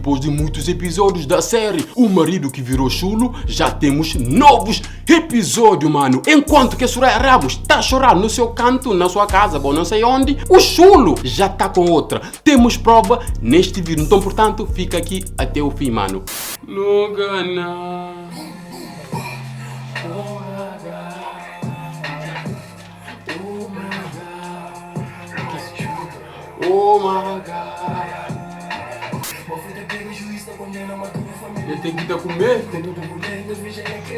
Depois de muitos episódios da série O Marido que Virou Chulo, já temos novos episódios, mano. Enquanto que a Soraya Ramos tá chorando no seu canto, na sua casa, bom, não sei onde, o Chulo já tá com outra. Temos prova neste vídeo. Então, portanto, fica aqui até o fim, mano. Nunca não. Oh my God. Ele tem que dar comer.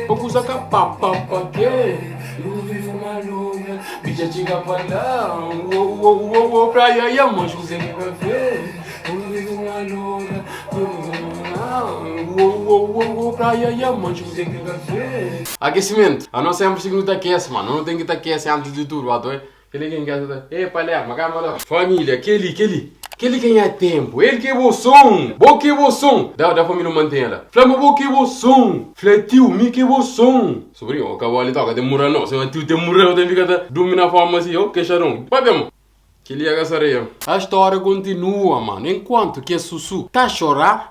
Vou usar pa pa pa que? Bicha chega pra lá. Oh oh oh oh praia e a mãe José que café. Oh oh oh oh praia e a mãe José que café. Aquecimento. A nossa sempre segundo aquece, mano. Não tem que estar aquece antes de tudo, ato, é? Aquele quem quer. Ei, Palermo, calma lá. Família, aquele, aquele. Aquele quem é tempo, ele que é o som, bo que é o som. Da, da família mantém ela. Flama bo que é o som, fletiu, mi que é o som. Sobrinho, o cavalo toca, tem murra não. Se o tio tem murra, tem fica dormindo na forma assim, ó, queixarão. Vai mesmo. Que liga essa areia. A história continua, mano. Enquanto que a Sussu tá a chorar.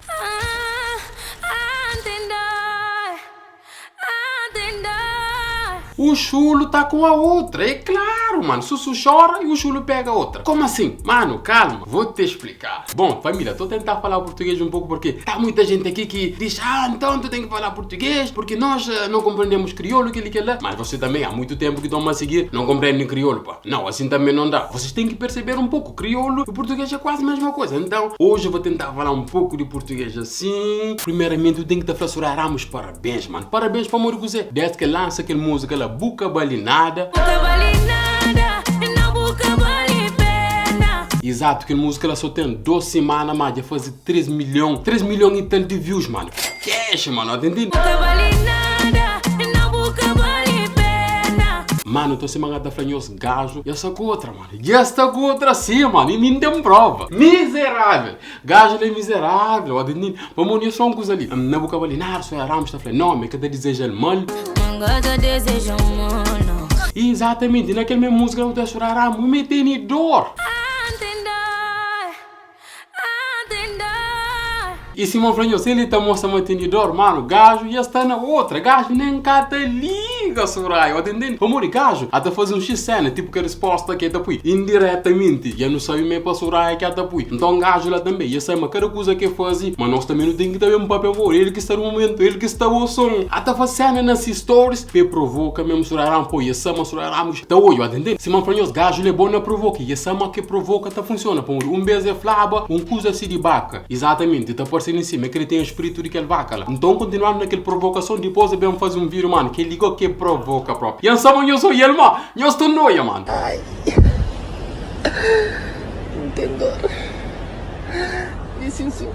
O chulo tá com a outra, é claro, mano. Sussu chora e o chulo pega a outra. Como assim? Mano, calma, vou te explicar. Bom, família, tô tentar falar português um pouco porque tá muita gente aqui que diz: Ah, então tu tem que falar português porque nós não compreendemos crioulo, que que lá. Mas você também há muito tempo que estão a seguir, não compreendem crioulo, pá. Não, assim também não dá. Vocês têm que perceber um pouco. Crioulo e português é quase a mesma coisa. Então, hoje eu vou tentar falar um pouco de português assim. Primeiramente, eu tenho que te falar Ramos parabéns, mano. Parabéns para Moro Zé. Desde que lança aquela música lá, Buca Balinada. Buca balinada, não buca vale pena. Exato, aquela música lá só tem 2 semanas, mas já faz 3 milhões. 3 milhões e tal de views, mano. Cash, mano, entende? Buca balinada, não buca vale pena. Mano, tô semana da falando os gajos. E essa com outra, mano. E esta com outra sim, mano. E nem tem prova. Miserável. Gajo ele é miserável. Entende? Vamos unir só uma coisa ali. Na boca balinar, só é Ramos tá falando, não, mas que te deseja mal. Não deseja mal, não. Exatamente, naquele mesmo música eu tô a chorar, Ramos, me tem dor. E Simão falou, se ele tá mostrando tem dor, mano, gajo já está na outra, gajo nem cata liga, Soraya, entendendo? Vamos gajo, até fazer um X cena, tipo que a resposta que é pui, indiretamente, já não sabe mesmo para Soraya que é pui. Então gajo lá também, já sabe, mas cada coisa que faz, mas nós também não tem que ter um papel, ele que está no momento, ele que está no som. Até fazer cena nas stories, que provoca mesmo Soraya, pô, e essa Soraya Ramos, tá olho, entendendo? Simão falou, gajo ele é bom na provoca, e essa que provoca, tá funciona, pô, um beijo é flaba, um coisa assim de vaca. Exatamente, tá aparecendo em cima, é que ele tem o espírito de aquele vaca lá. Então, continuando naquela provocação, depois eu venho fazer um vídeo, mano, que ligou que provoca próprio. E ansa, eu sou ele, mano, eu estou noia, mano. Ai, não tem dor. Licença.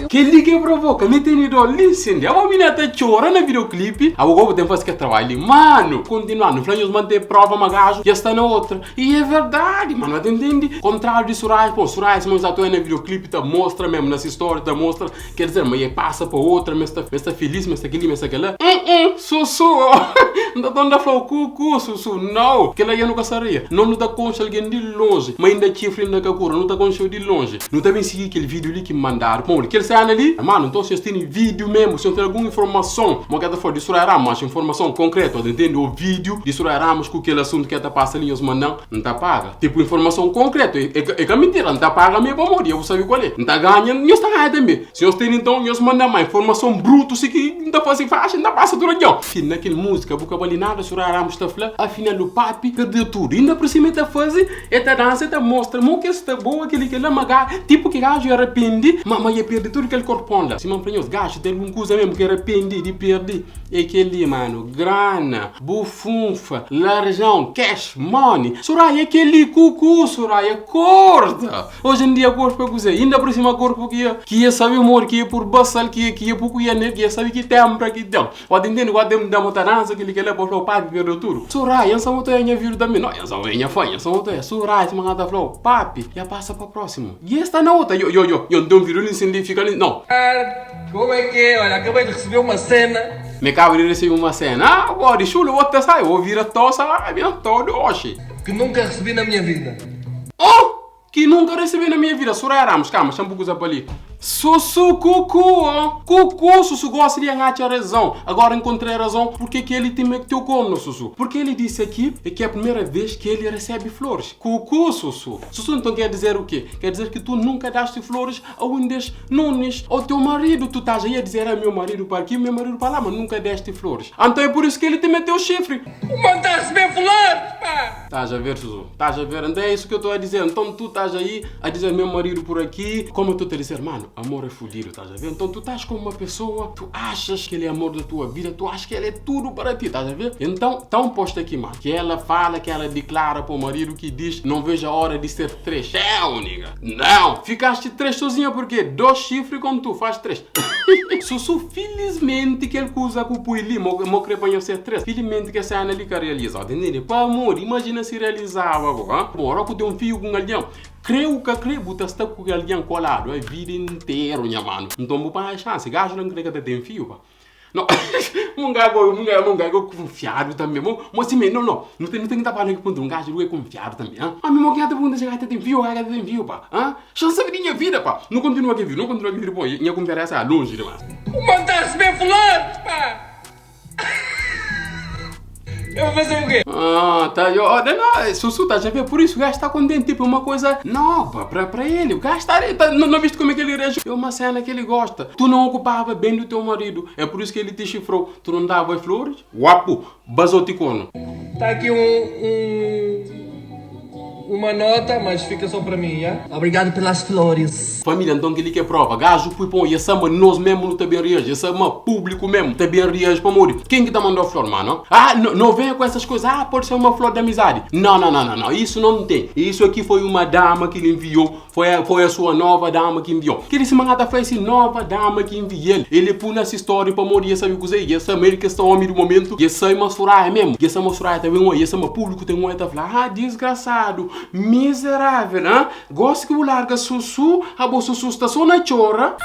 Que liga e provoca, me tem dor, listen. A menina tá chorando no videoclipe. A gogo tem fazer que trabalho, mano. Continuando, falando manter prova, mas gajo já está na outra. E é verdade, mano, entende? Contrário de Soraya, pô, Soraya, se não está no videoclipe, tá mostra mesmo, nessa história, tá mostra. Quer dizer, mas passa para outra, mas está, mas está feliz, mas está aquele, mas está aquela. Sussu. Não tá andando falou cucu, sussu, não. Que ela ia no caçaria. Não não tá concha alguém de longe, mas ainda chifre ainda cacura, não tá concha de longe. Não tá bem seguir aquele vídeo ali que me mandaram. Bom, aquele cena ali, mano, então vocês têm vídeo mesmo, se eu tem alguma informação, uma que for de Soraya Ramos, informação concreta, entende? O vídeo de Soraya Ramos com aquele assunto que ela passa ali, os mandam, não tá paga. Tipo, informação concreta, é, é, é que mentira, não tá paga mesmo, amor, eu vou saber qual é. Não tá ganhando, não está ganhando também. Se eles têm então, eles mandam mais informação bruta, se que não tá fazendo faixa, não passa durante o dia. Naquele música, boca balinada, Soraya Ramos está falando, afinal o papi perdeu tudo. Ainda por cima está fazendo, esta dança, esta mostra, mo que está boa, aquele que lá, mas tipo que gajo arrepende, mas ia perder tudo que ele corpo lá. Se não os gajos tem alguma coisa mesmo que arrepende de perder, é aquele, mano, grana, bufunfa, larjão, cash, money. Soraya, aquele cucu, Soraya, corda. Hoje em dia, corpo é coisa, ainda por cima, corpo que ia, que ia saber amor, que ia por basal, que ia, que ia por ia, né, que ia saber que tem pra que tem. Pode entender, quando tem uma dança, que ele quer levar o papi, perdeu tudo. Soraya, eu só vou ter a minha vida também, não, eu só vou minha fã, eu só vou ter. Soraya, se manda falou, papi, já passa para próximo. E esta na outra, eu, eu, eu, eu não tenho um vídeo ali, fica ali, não. Como é que é? Olha, acabei de receber uma cena. Me acabo de receber uma cena. Ah, bora, chulo, vou te sair, vou virar tossa, ah, minha todo hoje. Que nunca recebi na minha vida. Oh! Que nunca recebi na minha vida. Soraya Ramos, calma, chama um pouco ali. Susu kuku oh Kuku Susu gosta di angatxa razão Agora encontrei a razão porque que ele te meteu corno Susu Porque ele disse aqui é que é a primeira vez que ele recebe flores Kuku Susu Susu então quer dizer o quê? Quer dizer que tu nunca daste flores a um des Nunes ao teu marido Tu estás aí a dizer ah meu marido para aqui meu marido para lá Mas nunca deste flores Então é por isso que ele te meteu o chifre O mano tá a receber flores, pá! Estás a ver Susu? Estás a ver? Então é isso que eu estou a dizer Então tu estás aí a dizer meu marido por aqui, como eu estou a te dizer, mano, amor é fudido, estás a ver? Então tu estás com uma pessoa, tu achas que ele é amor da tua vida, tu achas que ele é tudo para ti, estás a ver? Então, tá um post aqui, mano, que ela fala, que ela declara para o marido que diz, não vejo a hora de ser três. Não, nigga, não! Ficaste três sozinha porque dois chifres como tu, faz três. Sussu, felizmente que ele usa com o pui li, mo, mo querer ser três. Felizmente que essa cena ali que realiza, entendeu? Pa amor, imagina se realizava, agora. Bom, agora que tem um fio com alguém, Kre ou ka kre, bu ta sta ku kel algen koladu a vida interu, nha manu. Nton bu panha xansi. Gaju la n'kre ka ta ten fiu, pa. No, un gajo, un gajo, un gajo kunfiadu tanbe. Mo, mo sime, no, no, nu ten, nu ten ki ta fala ki puntu, un gaju lu é kunfiadu tanbe, ha? Ami mo ki nha ta pergunta si gaju ta ten fiu o gaju ka ta ten fiu, pa, ha? Xa sabe di nha vida, pa. Nu kontinua ki vídiu, nu kontinua ki vídiu, po, nha kunfiadesa lonji dimas. Bu manda receber flores, pa. Eu vou fazer o quê? Ah, tá, eu, oh, não, Sussu, tá já vê, por isso o gajo está contente, tipo, uma coisa nova para para ele. O gajo está, tá, não, não viste como é que ele reagiu? É uma cena que ele gosta. Tu não ocupava bem do teu marido, é por isso que ele te chifrou. Tu não dava flores, guapo, basou-te corno. Tá aqui um, um uma nota, mas fica só para mim, já? Obrigado pelas flores. Família, então kel-li ki é prova. Gajo pui pon, e sama nos mesmo nu ta ben reage, e sama público mesmo ta ben reage pamodi ken ki ta mandau flor, mano? Ah, no, no venha com essas coisas, ah, pode ser uma flor de amizade. Não, não, não, não, não, isso não tem. Isso aqui foi uma dama que lhe enviou, foi a, foi a sua nova dama que enviou. Kel-li sima nga ta fla esse nova dama ki envia el, ele pui na se story pamodi e sabe kuzê, e sama el ki sta omi di momento, e sai ma Soraya mesmo, e sama Soraya ta ben oi, e sama público ten oi ta fla, ah, desgraçado, miserável, ah. Gosi ki bu larga susu, abo susu sta so na txora.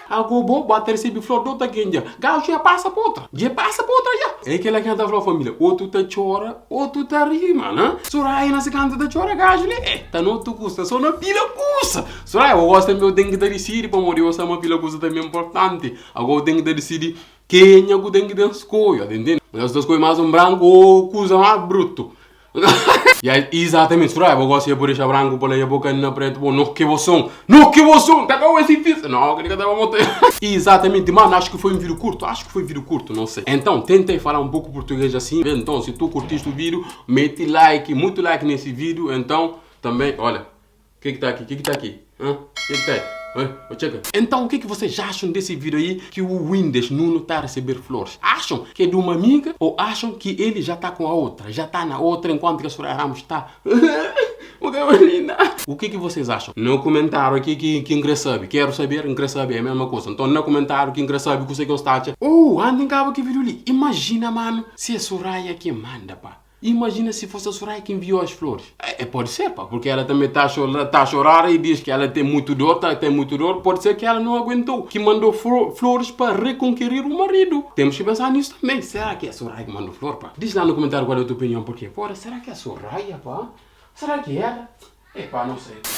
Ago bo ba ta recebi flor di otu algen dja. Gaju dja pasa pa otra. Dja pasa pa otra dja. É kela ki N ta fla familia. Otu ta txora, otu ta ri, mano. Soraya na se kantu ta txora, gaju li eh ta na otu kusa, so na pila kusa. Soraya, bo gosi tanbe bu ten ki ta disidi pamodi bo sta ma pila kusa tanbe importanti. Ago bu ten ki ta disidi kenha ku ten ki ten skodja, ta intende? Nhos ta skodje mas un branku o kusa mas brutu. Ya, exatamente, Soraya, bo gosta de deixar branco para lá, boca na preto, bom, no que emoção, no que emoção, tá com esse difícil, não, que tava montando. Exatamente, mano, acho que foi um vídeo curto, acho que foi um vídeo curto, não sei. Então, tentei falar um pouco português assim, então, se tu curtiste o vídeo, mete like, muito like nesse vídeo, então, também, olha, o que que tá aqui, o que que tá aqui, hã? O que que tá aí? Então o que, que vocês acham desse vídeo aí que o Windes Nuno está a receber flores? Acham que é de uma amiga ou acham que ele já está com a outra? Já está na outra enquanto que a Soraya Ramos está... O que que vocês acham? No comentário aqui que, que sabe. Quero saber, sabe é a mesma coisa. Então no comentário que sabe o que você gosta. Oh, andem cá que vídeo ali. Imagina, mano, se é Soraya que manda, pá. Imagina se fosse a Soraya que enviou as flores. É, é pode ser, pá, porque ela também está a chorar, tá a chorar e diz que ela tem muito dor, tá, tem muito dor. Pode ser que ela não aguentou, que mandou flores para reconquerir o marido. Temos que pensar nisso também. Será que é a Soraya que mandou flor, pá? Diz lá no comentário qual é a tua opinião, porque, porra, será que é a Soraya, pá? Será que é ela? Epá, não sei.